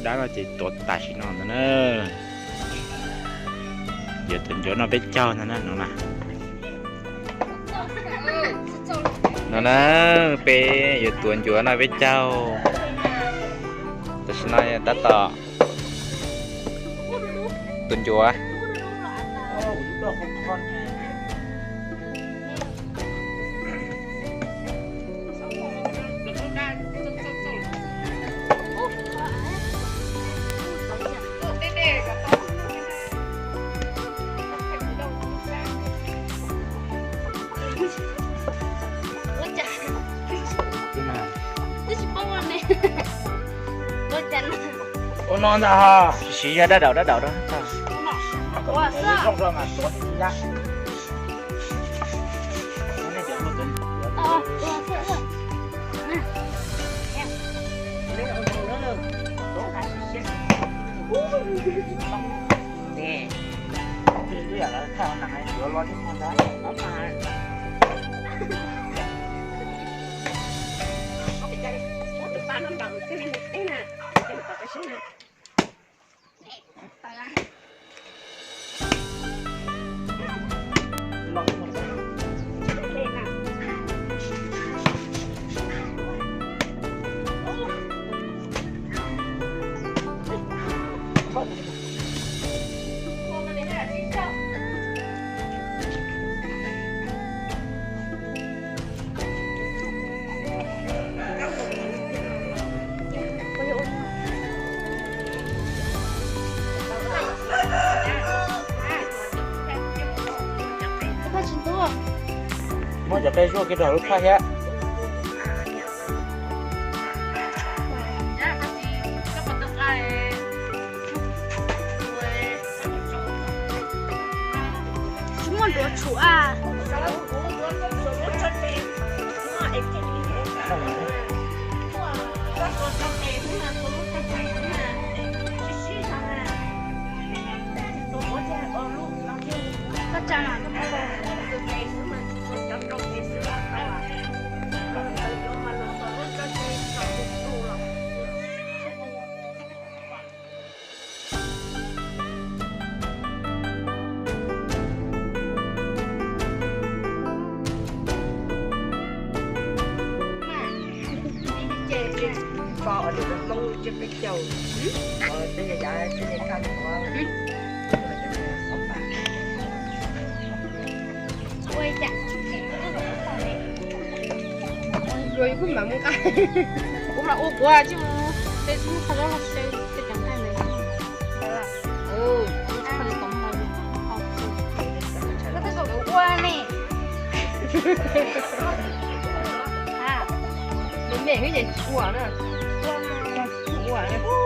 Dab no ces tuav tam sim no ntag na. Yuav tuav ncuav noj peb caug ntag na no na. No na, peb yuav tuav ncuav noj peb caug. Tam sim no tab tom tuav ncuav. Ua no ntag, siv yog dab daum dab daum rau. Zoo rau mas tuav tib yam. Muab cov qe zuaj kiag rau hauv lub phaj thiab. Tsis muaj nruav tshuam a. Koj tsa na. Ua ib yam, kuv mas ua kuv tsis mus, tej tsis muaj qhov zaub los xyaw tej cov nqaij ntawd. Koj tej zaum kuv ua ne. Nws me me ces tsis ua na. Ua na. Ua na.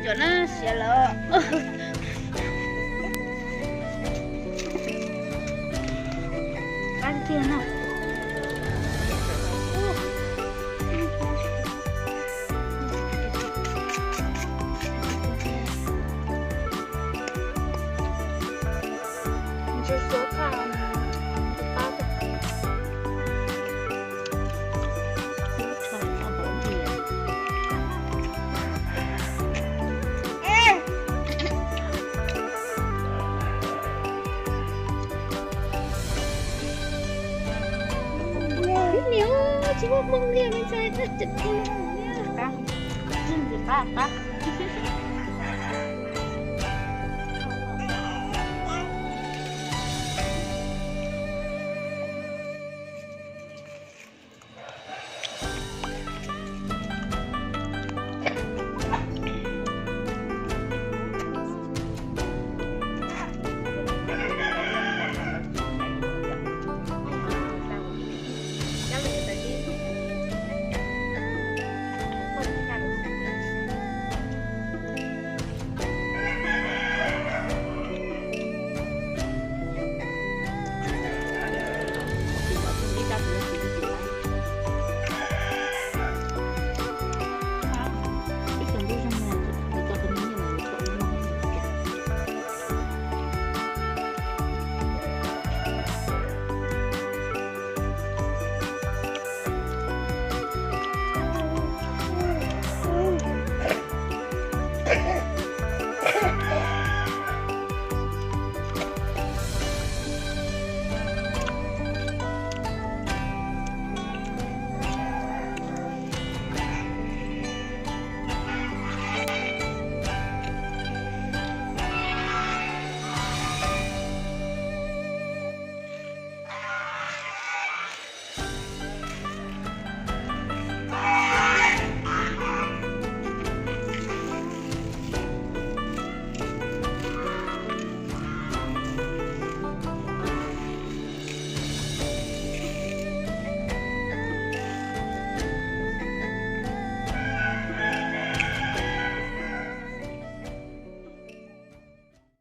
Ncuav na siav lawm. Qab tiag na. Niam, tsis muaj hmoo li me ntxhais, thaj tseem hmoo li.